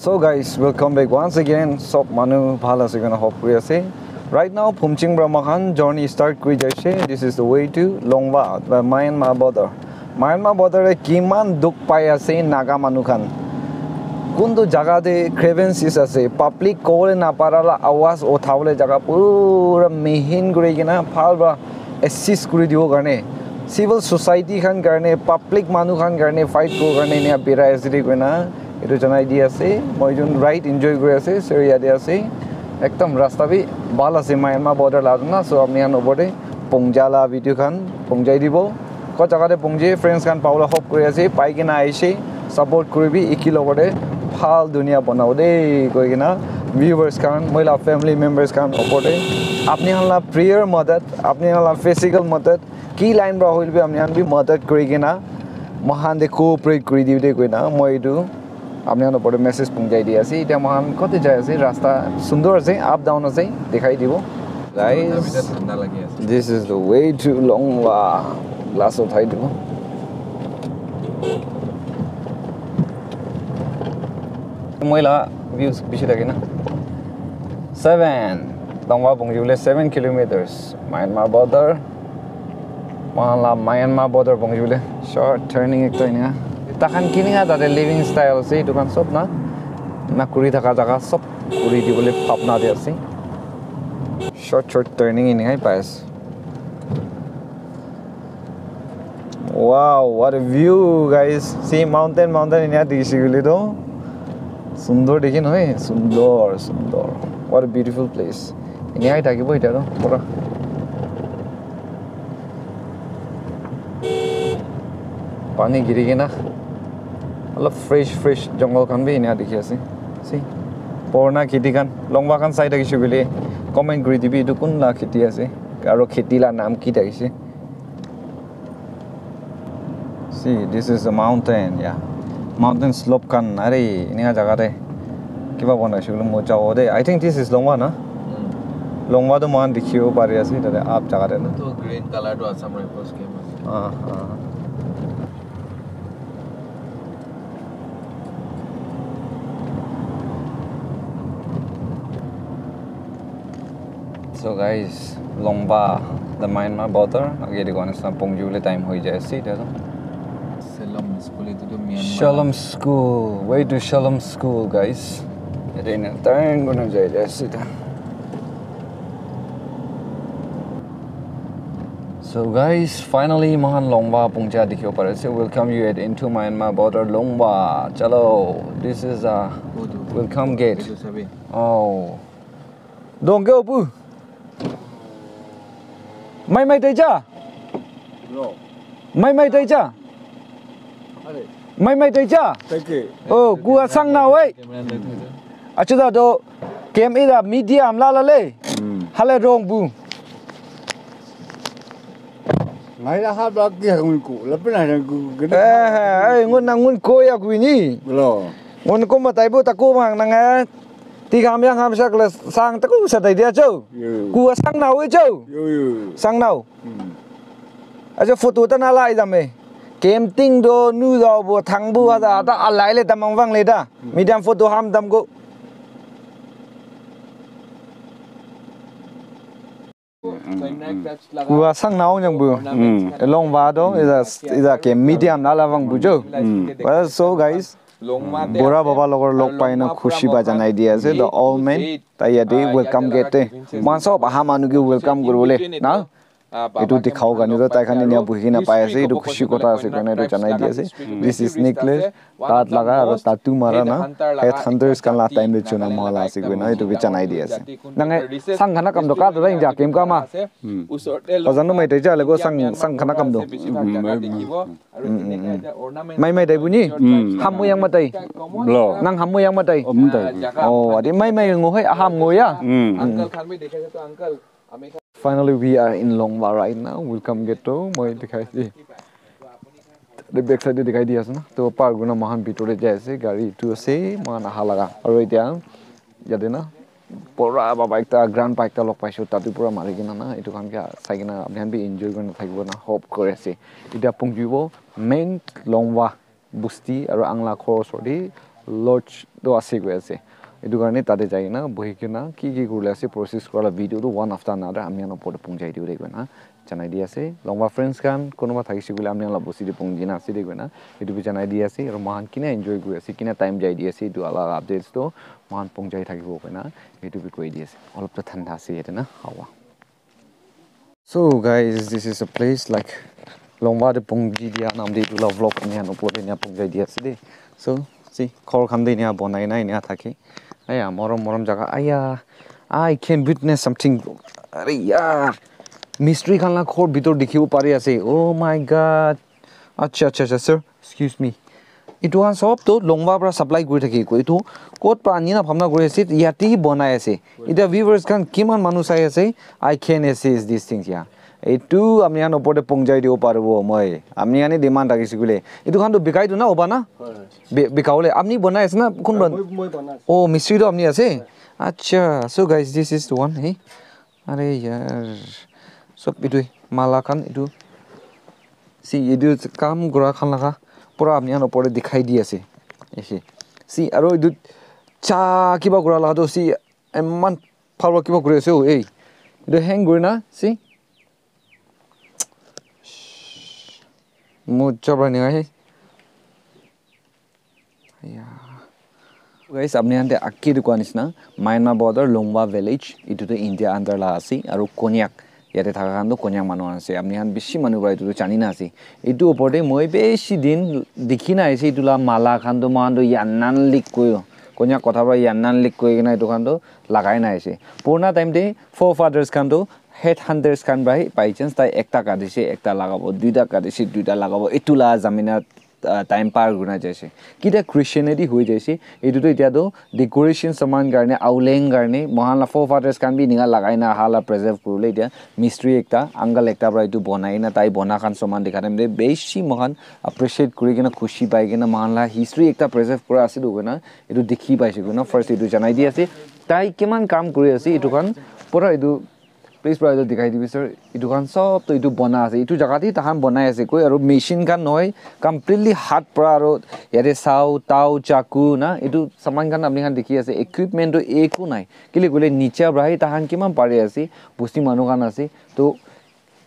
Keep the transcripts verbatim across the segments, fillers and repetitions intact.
Hello guys, welcome back once again. Sob manu bhal ase koina hope kuri ase. Right now, Phumching pra moikhan journey start kuri jaise. This is the way to Longwa, the Myanmar border. Myanmar border te kiman dukh pai ase Naga manu khan. Kuntu jaga te grievances ase, public kobole napara la awaz uthabole jaga pura mihin kuri kena bhal pra assist kuri dibo karne, civil society khan karne, public manu khan karne fight kuribo karne enia birai ase de koina etu janai di ase. Moi jun ride enjoy kuri ase, sir yate ase. Ekdom rasta bi bhal ase Myanmar border la na, so apni khan opor te pongja la video khan pongjai dibo. Kot jaga te pongje friends khan pabole hope kuri ase, pai kena aise, support kuribi, eki logote bhal dunia banabo de koi kena viewers khan, moi la family members khan opor te apni khan la prayer madad, apni khan la physical madad, ki line pra hoile bi apni khan bi madad kuri kena moikhan te cooperate kuri dibi de koina moi etu apni khan opor te message pongjai di ase. Etia moikhan kote jai ase, rasta sundor ase, up down ase, dikhai dibo. Guys, this is the way to Longwa. Glass uthai dibo. Moi la views bishi thake na. Seven. Longwa pongji bole seven kilometers. Myanmar border. Moikhan la Myanmar border pongji bole short turning ekta enika. Takhan kinika tate living style ase, etu khan sob na, na kuri thaka jaga sob kuri dibole bhabna de ase. Short, short turning enika pai ase. Wow, what a view, guys. See, mountain, mountain enika dikhi se koile toh. Sundor dikhi nohoi, sundor, sundor. What a beautiful place. Enika thakibo etia toh pura. Pani giri kena olop fresh fresh jungle khan bi enika dikhi ase. See, purana kheti khan, Longwa khan sai thakishe koile comment kuri dibi, etu kun la kheti ase aro kheti la naam ki thakishe. See, this is a mountain, yeah. Mountain slope khan, are, enika jaga te kiba banaishe koile moja hobo de. I think this is Longwa na? Longwa toh moikhan dikhibo pari ase, tate up jaga te na. Etu green color toh Assam Rifles camp ase. Ah, ah. So guys, Longwa, the Myanmar border, age te koa nisna pongji bole time hoi jai ase etia toh. Shalom School, etu toh Myanmar. Shalom School, way to Shalom School, guys. Yate na turn kurna jai jai ase etia. So guys, finally moikhan Longwa pongja dikhibo pari ase. Welcome you at into Myanmar border, Longwa. Chalo, this is a welcome gate. Etu sabi. Oh. Dong ke opu. Mai mai tai cha? Bro. Mai mai tai cha? Are. Mai mai tai cha? Thank you. Oh, ku asang na wei. Achu da do kem ida media am la la le. Hmm. Hale rong bu. Ngai la ha ba ki ha ngun ku. La pe na ha ngun ku. Eh, ai ngun na ngun ko ya ku ni. Bro. Ngun ko ma tai bu ta ko ma na nga. Ti kham yang kham sak le sang ta ku sa tai dia chau. Yo. Ku sang nau e chau. Yo, yo. Sang nau. Hmm. Aja photo ta na lai dam e. Kem ting do nu do bo thang bu ha da ta alai le ta mang wang le ta. Hmm. Medium photo ham dam go. Kua sang nao nyang bu. Mm. Elong ba do, ida, ida ke medium na la bang bu jo. Mm. Well, so guys, bura baba logor log pai na khushi ba janai di ase. The all men, tai yate welcome gate te. Man sob aha manu ke welcome kuribole, na? Etu dikhao karne toh tai khan enia buhi kena pai ase, etu khushi kotha ase koina etu janai di ase. This is necklace. Tat laga aro tattoo mara na, head hunters khan la time de chuna mola ase koina etu bi janai di ase. Nange sang khana kam do ka do inja kem ka ma. Ozan no mai te ja le go sang, sang khana kam do. Mai mai dai buni. Hamu yang matai. Lo. Nang hamu yang matai. Oh, adi mai mai ngo hai ham ngo ya. Uncle khan bhi dekhe to uncle. Finally, we are in Longwa right now. Welcome gate to moi dikhai di. The back side de dikhai di ase na. To par guna mohan bitor de jai ase. Gari tu ase. Mohan aha laga. Aro etia yate na pura baba ekta grand pa ekta log paishe. Tatu pura mari kena na. Etu khan ke sai kena apni khan bi enjoy kurina thakibo na. Hope kuri ase. Etia pungjibo main Longwa busti aro ang la khor osor de lodge tu ase koi ase. Etu karne tate jai kena bohi kena ki ki kuribole ase process kura la video tu one hafta na ami khan opor te punjai dibo de koina janai di ase. Longwa friends khan, kunuba thakise koile ami khan la bosti te punji na ase de koina, etu bi janai di ase. Aru moikhan kina enjoy kuri ase, kina time jai di ase, etu alak updates toh moikhan punjai thakibo koina, etu bi koi di ase. Olop toh thanda ase yate na, hawa. So guys, this is a place like Longwa te punji dia nam de etu la vlog ami khan opor te enia punjai di ase de. So, see, ghor khan de enia banai na enia thake. Aya, morom morom jaga. Aya, I can witness something. Are yaar, mistri khan la ghor bitor dikhibo pari ase. Oh my God. Acha, acha, acha, sir. Excuse me. Etu khan sob toh Longwa para supply kuri thaki ko. Etu kot para ani na bhabna kuri ase, yate hi banai ase. Eta viewers khan kiman manu sai ase, I can assist these things here. Etu ami khan opor te punjai dibo paribo moi. Ami khan he demand thakise koile. Etu khan toh bikai toh na hoba na? Bi-, bikabole. Apni banai ase na? Kun ban-, moi, moi banai ase. Oh, mistri toh apni ase? Acha. So guys, this is the one, hey. Are yaar. Sob etu mala khan etu. See, etu kam kura khan laga pura apni khan opor te dikhai di ase. Ehe. See, aro etu cha kiba kura laga toh see, eman bhal para kiba kuri ase oh, ei. Etu hang kuri na, see. Moja para nai. Ya. Guys, apni khan te age te koa nishina, Myanmar border Longwa village, etu tu India under la ase, aru Konyak, yate thaka khan tu Konyak manu khan ase. Apni khan bishi manu para etu tu jani na ase. Etu opor te moi bishi din dikhi na ase, etu la mala khan tu moikhan tu yannan lik koi, Konyak kotha para yannan lik koi kena etu khan tu lagai na ase. Purana time te forefathers khan tu head hunters khan para he by chance tai ekta katise, ekta lagabo, duita katise, duita lagabo, etu la zamina ah, time par kurina jaise. Kita Christianity hoi jaise. Etu tu etia tu decoration saman karne, auleng karne, moikhan la forefathers khan bi enika lagai na aha la preserve kuribole etia mistri ekta, uncle ekta para etu bonai na, tai bona khan saman dikha time te bishi moikhan appreciate kuri kena khushi pai kena moikhan la history ekta preserve kura ase tu koina etu dikhi paise koina first etu janai di ase. Tai kiman kam kuri ase etu khan pura etu Please, brother, dikhai dibi, sir. Etu khan sob toh etu bona ase. Etu jaga te tahan bonai ase koi, aru machine khan nohoi, completely hath para aru yate sao, tao, chaku na, etu saman khan apni khan dikhi ase. Equipment toh eku nai. Kile koile niche para he tahan kiman pari ase, bosti manu khan ase. Toh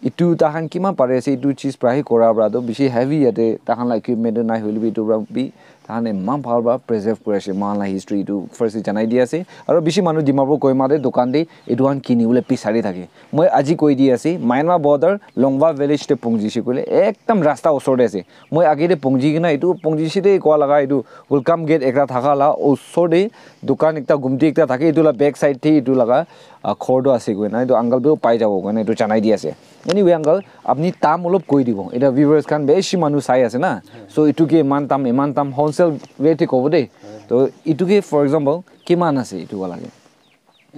etu tahan kiman pari ase, etu chis para he kora para toh bishi heavy yate tahan la equipment toh nai hoile bi etu para bi Tahan eman bhal para preserve kuri ase, moikhan la history etu first te janai di ase. Aru bishi manu Dimapur Kohima te dukan te etu khan kini bole bisari thake. Moi aji koi di ase, Myanmar border Longwa village te punji se koile ekdam rasta osor te ase. Moi age te punji kena etu punji se te koa laga etu welcome gate ekta thaka la osor te dukan ekta gumti ekta thake, etu la back side te etu laga, ah, ghor tu ase koina etu uncle tu pai jabo koina etu janai di ase. Anyway, uncle, apni dam olop koi dibo. Eta viewers khan bishi manu sai ase na. So, etu ke iman dam, iman dam wholesale rate te kobo de. To, etu ke, for example, kiman ase etu wala ke?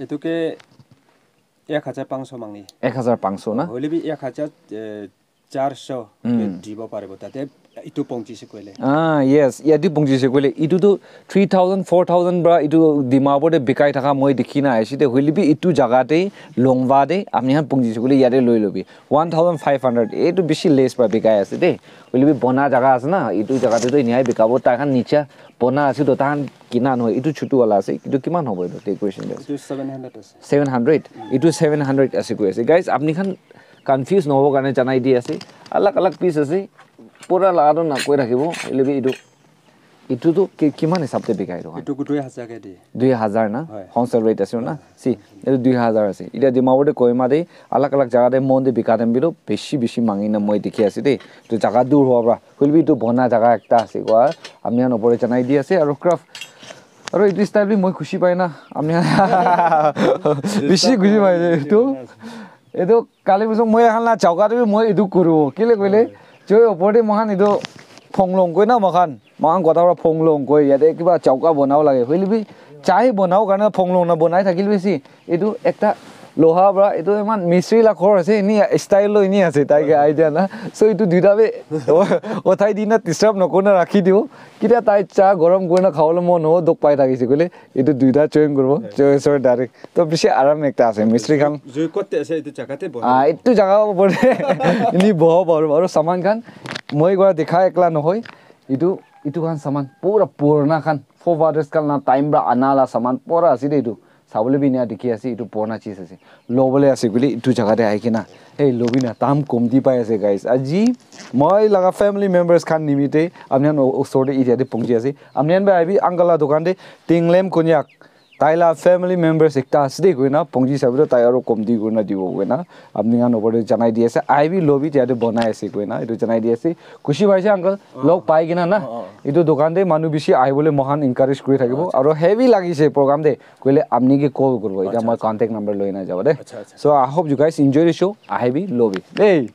Etu ke ek hajar paanch sho mangi. Ek hajar paanch sho na? Hoile bi ek hajar, eh, char sho ke Hmm. dibo paribo. Tate etu punji se koile. Ah, yes. Yate punji se koile. Etu tu three thousand, four thousand pra etu Dimapur te bikai thaka moi dikhi na aise de, hoile bi etu jaga te Longwa te apni khan punji se koile yate loi lobi one thousand five hundred, etu bishi less pra bikai ase de, hoile bi bona jaga ase na, etu jaga te tu enai bikabo, tai khan niche bona ase to, tai khan kina nohoi, etu chutu wala ase, etu kiman hobo etu decoration de? Etu seven hundred ase. Seven hundred? Etu seven hundred ase koi ase. Guys, apni khan confuse nohobo karne janai di ase, alag alag piece ase, pura laga tu nakoi rakhibo, hoile bi etu Etu tu ki-, kiman hisab te bikai etu khan? Etu dui hajar ke de. Dui hajar na? Hoi. Wholesale rate ase na? Si, etu dui hajar ase. Etia Dimapur te Kohima te alag alag jaga te mon te bika time bi tu bishi bishi mangi na moi dikhi ase de. Etu jaga dur howa pra. Hoile bi etu bona jaga ekta ase koa. Ami khan opor te janai di ase aru craft. Aru etu style bi moi khushi pai na. Ami khan bishi khushi pai etu. Etu kali bisong moi khan la chauka te bi moi etu kuru. Kile koile, choi opor te moi khan etu phonglong koi na moi khan. Moi khan kotha para phonglong koi. Yate kiba chauka bonabo lage. Hoile bi chai bonabo karne phonglong na bonai thakile bi si. Etu ekta loha para, etu iman mistri la ghor ase, ini style lo ini ase, tai ke idea na. So etu duita bi uthai di na disturb nokori na rakhi dibo. Ketia tai cha gorom kori na khabole mon hobo, dukh pai thakise koile, etu duita join koribo, join sor direct. To bishi aram ekta ase, mistri khan. Joi kote ase etu jaga te bohe. Ah, etu jaga opor te ini boho paru, aru saman khan moi kora dikha ekla nohoi. Etu, etu khan saman pura purana khan, forefathers khan la time pra ana la saman pura ase de etu. Sabole bi enia dikhi ase, etu purana cheez ase. Lobole ase koile etu jaga te ahi kena, hey, lobi na, tam komti pai ase, guys. Aji moi laga family members khan nimite apni khan o-, osor te etia te pongji ase. Apni khan bi ahibi uncle la dukan te Tinglem Konyak. Tai la family members ekta ase de koina pongji sabi toh tai aro komti kurina dibo koina apni khan opor te janai di ase. Ahibi lobi tia te bonai ase koina etu janai di ase. Khushi paise uncle, log pai kena na. Etu dukan te manu bishi ahibole moikhan encourage kuri thakibo. Aro heavy lagise program te koile apni ke call kuribo. Eta moi contact number loi na jabo de. So I hope you guys enjoy the show. Ahibi lobi. Hey.